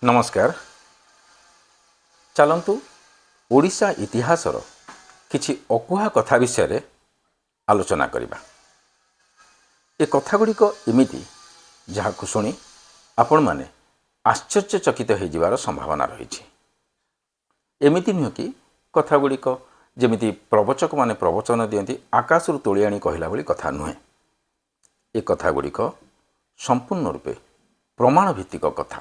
ନମସ୍କାର। ଚାଲନ୍ତୁ ଓଡ଼ିଶା ଇତିହାସର କିଛି ଅକୁହା କଥା ବିଷୟରେ ଆଲୋଚନା କରିବା। ଏ କଥାଗୁଡ଼ିକ ଏମିତି ଯାହାକୁ ଶୁଣି ଆପଣମାନେ ଆଶ୍ଚର୍ଯ୍ୟଚକିତ ହୋଇଯିବାର ସମ୍ଭାବନା ରହିଛି। ଏମିତି ନୁହେଁ କି କଥାଗୁଡ଼ିକ ଯେମିତି ପ୍ରବଚକମାନେ ପ୍ରବଚନ ଦିଅନ୍ତି, ଆକାଶରୁ ତୋଳି ଆଣି କହିଲା ଭଳି କଥା ନୁହେଁ। ଏ କଥାଗୁଡ଼ିକ ସମ୍ପୂର୍ଣ୍ଣ ରୂପେ ପ୍ରମାଣ ଭିତ୍ତିକ କଥା,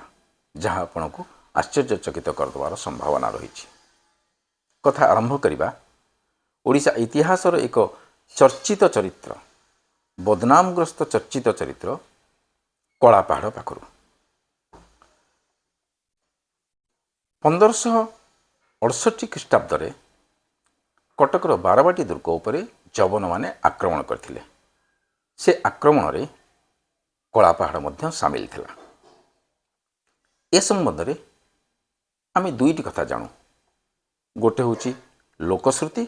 ଯାହା ଆପଣଙ୍କୁ ଆଶ୍ଚର୍ଯ୍ୟଚକିତ କରିଦେବାର ସମ୍ଭାବନା ରହିଛି। କଥା ଆରମ୍ଭ କରିବା ଓଡ଼ିଶା ଇତିହାସର ଏକ ଚର୍ଚ୍ଚିତ ଚରିତ୍ର, ବଦନାମଗ୍ରସ୍ତ ଚର୍ଚ୍ଚିତ ଚରିତ୍ର କଳାପାହାଡ଼ ପାଖରୁ। 1568 ଖ୍ରୀଷ୍ଟାବ୍ଦରେ କଟକର ବାରବାଟୀ ଦୁର୍ଗ ଉପରେ ଯବନମାନେ ଆକ୍ରମଣ କରିଥିଲେ। ସେ ଆକ୍ରମଣରେ କଳାପାହାଡ଼ ମଧ୍ୟ ସାମିଲ ଥିଲା। ଏ ସମ୍ବନ୍ଧରେ ଆମେ ଦୁଇଟି କଥା ଜାଣୁ। ଗୋଟେ ହେଉଛି ଲୋକଶ୍ରୁତି,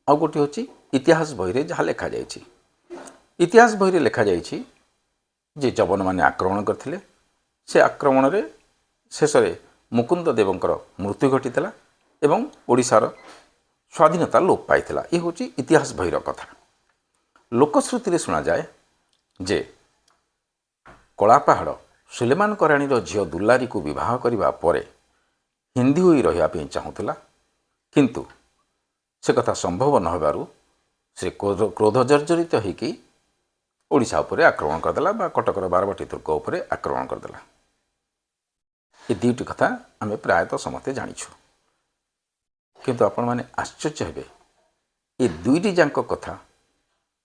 ଆଉ ଗୋଟିଏ ହେଉଛି ଇତିହାସ ବହିରେ ଯାହା ଲେଖାଯାଇଛି। ଇତିହାସ ବହିରେ ଲେଖାଯାଇଛି ଯେ ଯବନମାନେ ଆକ୍ରମଣ କରିଥିଲେ, ସେ ଆକ୍ରମଣରେ ଶେଷରେ ମୁକୁନ୍ଦ ଦେବଙ୍କର ମୃତ୍ୟୁ ଘଟିଥିଲା ଏବଂ ଓଡ଼ିଶାର ସ୍ୱାଧୀନତା ଲୋପ ପାଇଥିଲା। ଏ ହେଉଛି ଇତିହାସ ବହିର କଥା। ଲୋକଶ୍ରୁତିରେ ଶୁଣାଯାଏ ଯେ କଳାପାହାଡ଼ ସୁଲେମାନ କରାଣୀର ଝିଅ ଦୁଲାରୀକୁ ବିବାହ କରିବା ପରେ ହିନ୍ଦୀ ହୋଇ ରହିବା ପାଇଁ ଚାହୁଁଥିଲା, କିନ୍ତୁ ସେ କଥା ସମ୍ଭବ ନ ହେବାରୁ ସେ କ୍ରୋଧ ଜର୍ଜରିତ ହୋଇକି ଓଡ଼ିଶା ଉପରେ ଆକ୍ରମଣ କରିଦେଲା ବା କଟକର ବାରବାଟୀ ଦୁର୍ଗ ଉପରେ ଆକ୍ରମଣ କରିଦେଲା। ଏ ଦୁଇଟି କଥା ଆମେ ପ୍ରାୟତଃ ସମସ୍ତେ ଜାଣିଛୁ, କିନ୍ତୁ ଆପଣମାନେ ଆଶ୍ଚର୍ଯ୍ୟ ହେବେ, ଏ ଦୁଇଟି ଯାକ କଥା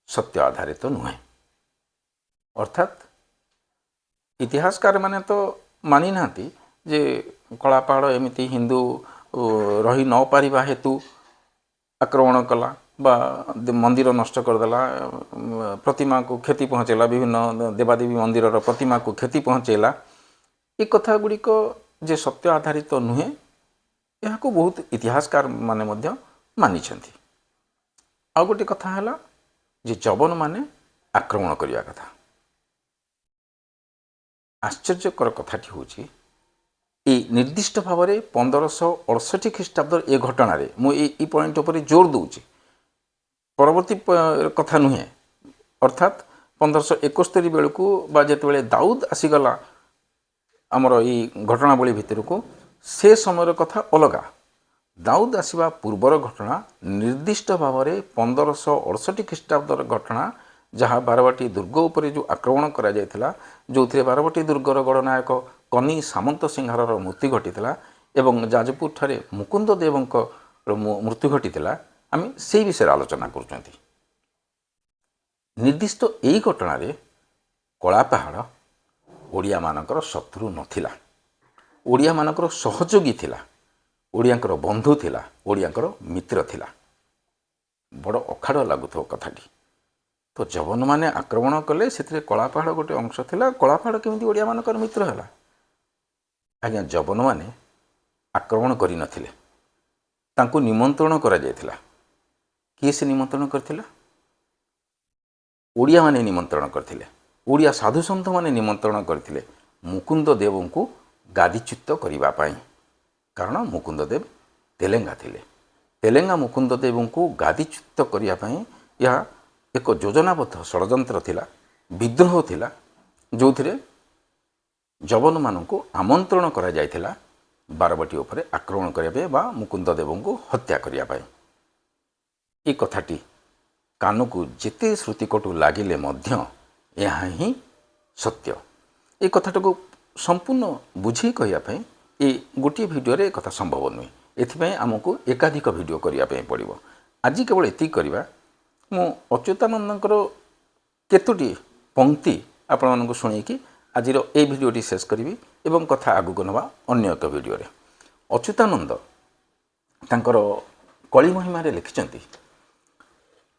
ସତ୍ୟ ଆଧାରିତ ନୁହେଁ। ଅର୍ଥାତ୍ ଇତିହାସକାରମାନେ ତ ମାନି ନାହାନ୍ତି ଯେ କଳାପାହାଡ଼ ଏମିତି ହିନ୍ଦୁ ରହି ନପାରିବା ହେତୁ ଆକ୍ରମଣ କଲା ବା ମନ୍ଦିର ନଷ୍ଟ କରିଦେଲା, ପ୍ରତିମାକୁ କ୍ଷତି ପହଞ୍ଚାଇଲା, ବିଭିନ୍ନ ଦେବାଦେବୀ ମନ୍ଦିରର ପ୍ରତିମାକୁ କ୍ଷତି ପହଞ୍ଚାଇଲା। ଏ କଥା ଗୁଡ଼ିକ ଯେ ସତ୍ୟ ଆଧାରିତ ନୁହେଁ, ଏହାକୁ ବହୁତ ଇତିହାସକାର ମାନେ ମଧ୍ୟ ମାନିଛନ୍ତି। ଆଉ ଗୋଟେ କଥା ହେଲା ଯେ ଯବନମାନେ ଆକ୍ରମଣ କରିବା କଥା। ଆଶ୍ଚର୍ଯ୍ୟକର କଥାଟି ହେଉଛି, ଏଇ ନିର୍ଦ୍ଦିଷ୍ଟ ଭାବରେ 1568 ଖ୍ରୀଷ୍ଟାବ୍ଦର ଏ ଘଟଣାରେ ମୁଁ ଏଇ ପଏଣ୍ଟ ଉପରେ ଜୋର ଦେଉଛି, ପରବର୍ତ୍ତୀ କଥା ନୁହେଁ। ଅର୍ଥାତ୍ 1571 ବେଳକୁ ବା ଯେତେବେଳେ ଦାଉଦ ଆସିଗଲା ଆମର ଏଇ ଘଟଣାବଳୀ ଭିତରକୁ, ସେ ସମୟର କଥା ଅଲଗା। ଦାଉଦ ଆସିବା ପୂର୍ବର ଘଟଣା, ନିର୍ଦ୍ଦିଷ୍ଟ ଭାବରେ 1568 ଖ୍ରୀଷ୍ଟାବ୍ଦର ଘଟଣା, ଯାହା ବାରବାଟୀ ଦୁର୍ଗ ଉପରେ ଯେଉଁ ଆକ୍ରମଣ କରାଯାଇଥିଲା, ଯେଉଁଥିରେ ବାରବାଟୀ ଦୁର୍ଗର ଗଡ଼ନାୟକ କନି ସାମନ୍ତ ସିଂହାରର ମୃତ୍ୟୁ ଘଟିଥିଲା ଏବଂ ଯାଜପୁରଠାରେ ମୁକୁନ୍ଦ ଦେବଙ୍କର ମୃତ୍ୟୁ ଘଟିଥିଲା, ଆମେ ସେଇ ବିଷୟରେ ଆଲୋଚନା କରୁଛନ୍ତି। ନିର୍ଦ୍ଦିଷ୍ଟ ଏଇ ଘଟଣାରେ କଳାପାହାଡ଼ ଓଡ଼ିଆମାନଙ୍କର ଶତ୍ରୁ ନଥିଲା, ଓଡ଼ିଆମାନଙ୍କର ସହଯୋଗୀ ଥିଲା, ଓଡ଼ିଆଙ୍କର ବନ୍ଧୁ ଥିଲା, ଓଡ଼ିଆଙ୍କର ମିତ୍ର ଥିଲା। ବଡ଼ ଅଖାଡ଼ ଲାଗୁଥିବ କଥାଟି। ତ ଯବନମାନେ ଆକ୍ରମଣ କଲେ, ସେଥିରେ କଳାପାହାଡ଼ ଗୋଟେ ଅଂଶ ଥିଲା। କଳାପାହାଡ଼ କେମିତି ଓଡ଼ିଆମାନଙ୍କର ମିତ୍ର ହେଲା? ଆଜ୍ଞା, ଯବନମାନେ ଆକ୍ରମଣ କରିନଥିଲେ, ତାଙ୍କୁ ନିମନ୍ତ୍ରଣ କରାଯାଇଥିଲା। କିଏ ସେ ନିମନ୍ତ୍ରଣ କରିଥିଲା? ଓଡ଼ିଆମାନେ ନିମନ୍ତ୍ରଣ କରିଥିଲେ, ଓଡ଼ିଆ ସାଧୁସନ୍ଥମାନେ ନିମନ୍ତ୍ରଣ କରିଥିଲେ ମୁକୁନ୍ଦ ଦେବଙ୍କୁ ଗାଦିଚ୍ୟୁତ କରିବା ପାଇଁ। କାରଣ ମୁକୁନ୍ଦ ଦେବ ତେଲେଙ୍ଗା ଥିଲେ। ତେଲେଙ୍ଗା ମୁକୁନ୍ଦ ଦେବଙ୍କୁ ଗାଦିଚ୍ୟୁତ କରିବା ପାଇଁ ଏହା ଏକ ଯୋଜନାବଦ୍ଧ ଷଡ଼ଯନ୍ତ୍ର ଥିଲା, ବିଦ୍ରୋହ ଥିଲା, ଯେଉଁଥିରେ ଯବନମାନଙ୍କୁ ଆମନ୍ତ୍ରଣ କରାଯାଇଥିଲା ବାରବାଟୀ ଉପରେ ଆକ୍ରମଣ କରିବା ପାଇଁ ବା ମୁକୁନ୍ଦ ଦେବଙ୍କୁ ହତ୍ୟା କରିବା ପାଇଁ। ଏ କଥାଟି କାନକୁ ଯେତେ ଶ୍ରୁତିକଟୁ ଲାଗିଲେ ମଧ୍ୟ ଏହା ହିଁ ସତ୍ୟ। ଏ କଥାଟାକୁ ସମ୍ପୂର୍ଣ୍ଣ ବୁଝେଇ କହିବା ପାଇଁ ଏ ଗୋଟିଏ ଭିଡ଼ିଓରେ ଏ କଥା ସମ୍ଭବ ନୁହେଁ। ଏଥିପାଇଁ ଆମକୁ ଏକାଧିକ ଭିଡ଼ିଓ କରିବା ପାଇଁ ପଡ଼ିବ। ଆଜି କେବଳ ଏତିକି କରିବା। ମୁଁ ଅଚ୍ୟୁତାନନ୍ଦଙ୍କର କେତୋଟି ପଙ୍କ୍ତି ଆପଣମାନଙ୍କୁ ଶୁଣେଇକି ଆଜିର ଏଇ ଭିଡ଼ିଓଟି ଶେଷ କରିବି ଏବଂ କଥା ଆଗକୁ ନେବା ଅନ୍ୟ ଏକ ଭିଡ଼ିଓରେ। ଅଚ୍ୟୁତାନନ୍ଦ ତାଙ୍କର କଳି ମହିମାରେ ଲେଖିଛନ୍ତି,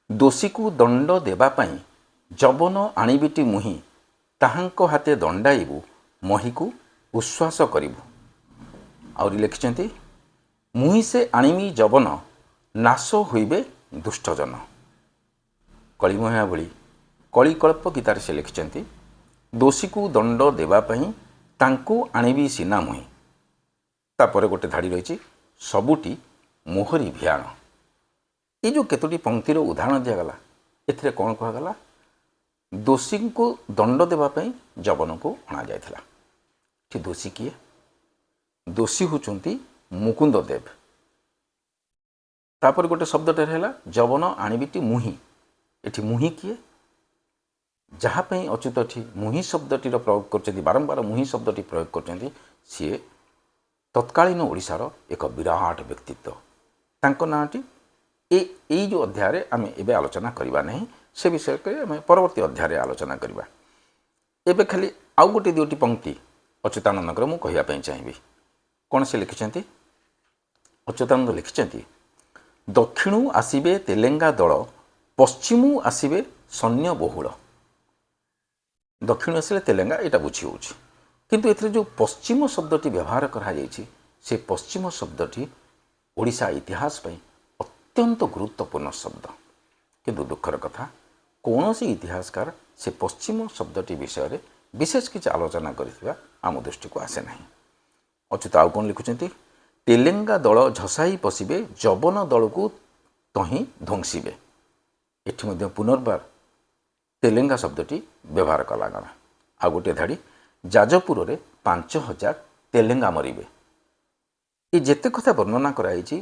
ଦୋଷୀକୁ ଦଣ୍ଡ ଦେବା ପାଇଁ ଯବନ ଆଣିବିଟି ମୁହିଁ, ତାହାଙ୍କ ହାତେ ଦଣ୍ଡାଇବୁ, ମହିକୁ ଉଶ୍ୱାସ କରିବୁ। ଆହୁରି ଲେଖିଛନ୍ତି, ମୁହିଁ ସେ ଆଣିମି ଯବନ, ନାଶ ହୋଇବେ ଦୁଷ୍ଟଜନ। କଳିମହିମା ଭଳି କଳିକଳ୍ପ ଗୀତାରେ ସେ ଲେଖିଛନ୍ତି, ଦୋଷୀକୁ ଦଣ୍ଡ ଦେବା ପାଇଁ ତାଙ୍କୁ ଆଣିବି ସିନା ମୁହିଁ, ତାପରେ ଗୋଟେ ଧାଡ଼ି ରହିଛି, ସବୁଟି ମୋହରି ଭିଆଣ। ଏ ଯେଉଁ କେତୋଟି ପଙ୍କ୍ତିର ଉଦାହରଣ ଦିଆଗଲା, ଏଥିରେ କ'ଣ କୁହାଗଲା? ଦୋଷୀଙ୍କୁ ଦଣ୍ଡ ଦେବା ପାଇଁ ଯବନକୁ ଅଣାଯାଇଥିଲା। ଏଠି ଦୋଷୀ କିଏ? ଦୋଷୀ ହେଉଛନ୍ତି ମୁକୁନ୍ଦ ଦେବ। ତାପରେ ଗୋଟେ ଶବ୍ଦଟେ ହେଲା ଯବନ ଆଣିବିଟି ମୁହିଁ। ଏଠି ମୁହିଁ କିଏ? ଯାହା ପାଇଁ ଅଚ୍ୟୁତ ଏଠି ମୁହିଁ ଶବ୍ଦଟିର ପ୍ରୟୋଗ କରିଛନ୍ତି, ବାରମ୍ବାର ମୁହିଁ ଶବ୍ଦଟି ପ୍ରୟୋଗ କରିଛନ୍ତି, ସିଏ ତତ୍କାଳୀନ ଓଡ଼ିଶାର ଏକ ବିରାଟ ବ୍ୟକ୍ତିତ୍ୱ। ତାଙ୍କ ନାଁଟି ଏଇ ଯେଉଁ ଅଧ୍ୟାୟରେ ଆମେ ଏବେ ଆଲୋଚନା କରିବା ନାହିଁ, ସେ ବିଷୟରେ ଆମେ ପରବର୍ତ୍ତୀ ଅଧ୍ୟାୟରେ ଆଲୋଚନା କରିବା। ଏବେ ଖାଲି ଆଉ ଗୋଟେ ଦୁଇଟି ପଙ୍କ୍ତି ଅଚ୍ୟୁତାନନ୍ଦଙ୍କର ମୁଁ କହିବା ପାଇଁ ଚାହିଁବି। କ'ଣ ସେ ଲେଖିଛନ୍ତି? ଅଚ୍ୟୁତାନନ୍ଦ ଲେଖିଛନ୍ତି, ଦକ୍ଷିଣୁ ଆସିବେ ତେଲେଙ୍ଗା ଦଳ, ପଶ୍ଚିମୁ ଆସିବେ ସୈନ୍ୟ ବହୁଳ। ଦକ୍ଷିଣ ଆସିଲେ ତେଲେଙ୍ଗା, ଏଇଟା ବୁଝି ହେଉଛି, କିନ୍ତୁ ଏଥିରେ ଯେଉଁ ପଶ୍ଚିମ ଶବ୍ଦଟି ବ୍ୟବହାର କରାଯାଇଛି, ସେ ପଶ୍ଚିମ ଶବ୍ଦଟି ଓଡ଼ିଶା ଇତିହାସ ପାଇଁ ଅତ୍ୟନ୍ତ ଗୁରୁତ୍ୱପୂର୍ଣ୍ଣ ଶବ୍ଦ। କିନ୍ତୁ ଦୁଃଖର କଥା, କୌଣସି ଇତିହାସକାର ସେ ପଶ୍ଚିମ ଶବ୍ଦଟି ବିଷୟରେ ବିଶେଷ କିଛି ଆଲୋଚନା କରିଥିବା ଆମ ଦୃଷ୍ଟିକୁ ଆସେ ନାହିଁ। ଅଚ୍ୟୁତ ଆଉ କ'ଣ ଲେଖୁଛନ୍ତି? ତେଲେଙ୍ଗା ଦଳ ଝସାଇ ପଶିବେ, ଯବନ ଦଳକୁ ତହିଁ ଧ୍ୱଂସିବେ। ଏଠି ମଧ୍ୟ ପୁନର୍ବାର ତେଲେଙ୍ଗା ଶବ୍ଦଟି ବ୍ୟବହାର କରାଗଲା। ଆଉ ଗୋଟିଏ ଧାଡ଼ି, ଯାଜପୁରରେ 5000 ତେଲେଙ୍ଗା ମରିବେ। ଏ ଯେତେ କଥା ବର୍ଣ୍ଣନା କରାଯାଇଛି,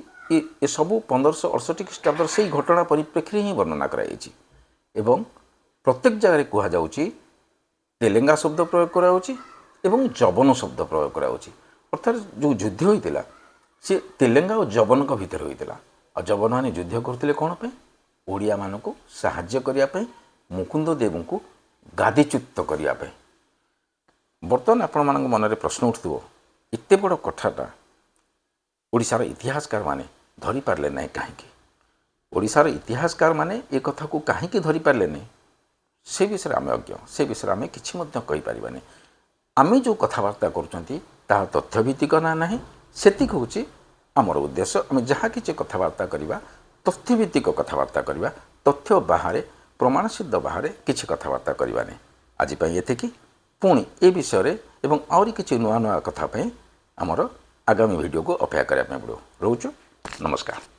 ଏସବୁ 1568 ଖ୍ରୀଷ୍ଟାବ୍ଦର ସେଇ ଘଟଣା ପରିପ୍ରେକ୍ଷୀରେ ହିଁ ବର୍ଣ୍ଣନା କରାଯାଇଛି ଏବଂ ପ୍ରତ୍ୟେକ ଜାଗାରେ କୁହାଯାଉଛି ତେଲେଙ୍ଗା ଶବ୍ଦ ପ୍ରୟୋଗ କରାଯାଉଛି ଏବଂ ଯବନ ଶବ୍ଦ ପ୍ରୟୋଗ କରାଯାଉଛି। ଅର୍ଥାତ୍ ଯେଉଁ ଯୁଦ୍ଧ ହୋଇଥିଲା ସେ ତେଲେଙ୍ଗା ଓ ଯବନଙ୍କ ଭିତରେ ହୋଇଥିଲା। ଆଉ ଯବନମାନେ ଯୁଦ୍ଧ କରୁଥିଲେ କ'ଣ ପାଇଁ? ଓଡ଼ିଆମାନଙ୍କୁ ସାହାଯ୍ୟ କରିବା ପାଇଁ, ମୁକୁନ୍ଦ ଦେବଙ୍କୁ ଗାଦିଚ୍ୟୁତ କରିବା ପାଇଁ। ବର୍ତ୍ତମାନ ଆପଣମାନଙ୍କ ମନରେ ପ୍ରଶ୍ନ ଉଠୁଥିବ, ଏତେ ବଡ଼ କଥାଟା ଓଡ଼ିଶାର ଇତିହାସକାରମାନେ ଧରିପାରିଲେ ନାହିଁ କାହିଁକି? ଓଡ଼ିଶାର ଇତିହାସକାରମାନେ ଏ କଥାକୁ କାହିଁକି ଧରିପାରିଲେ ନାହିଁ ସେ ବିଷୟରେ ଆମେ ଅଜ୍ଞ, ସେ ବିଷୟରେ ଆମେ କିଛି ମଧ୍ୟ କହିପାରିବାନି। ଆମେ ଯେଉଁ କଥାବାର୍ତ୍ତା କରୁଛନ୍ତି ତାହା ତଥ୍ୟଭିତ୍ତିକ ନା ନାହିଁ, ସେତିକି ହେଉଛି ଆମର ଉଦ୍ଦେଶ୍ୟ। ଆମେ ଯାହା କିଛି କଥାବାର୍ତ୍ତା କରିବା ତଥ୍ୟଭିତ୍ତିକ କଥାବାର୍ତ୍ତା କରିବା, ତଥ୍ୟ ବାହାରେ, ପ୍ରମାଣସିଦ୍ଧ ବାହାରେ କିଛି କଥାବାର୍ତ୍ତା କରିବାନି। ଆଜି ପାଇଁ ଏତିକି। ପୁଣି ଏ ବିଷୟରେ ଏବଂ ଆହୁରି କିଛି ନୂଆ ନୂଆ କଥା ପାଇଁ ଆମର ଆଗାମୀ ଭିଡ଼ିଓକୁ ଅପେକ୍ଷା କରିବା ପାଇଁ ପଡ଼ିବ। ରହୁଛୁ, ନମସ୍କାର।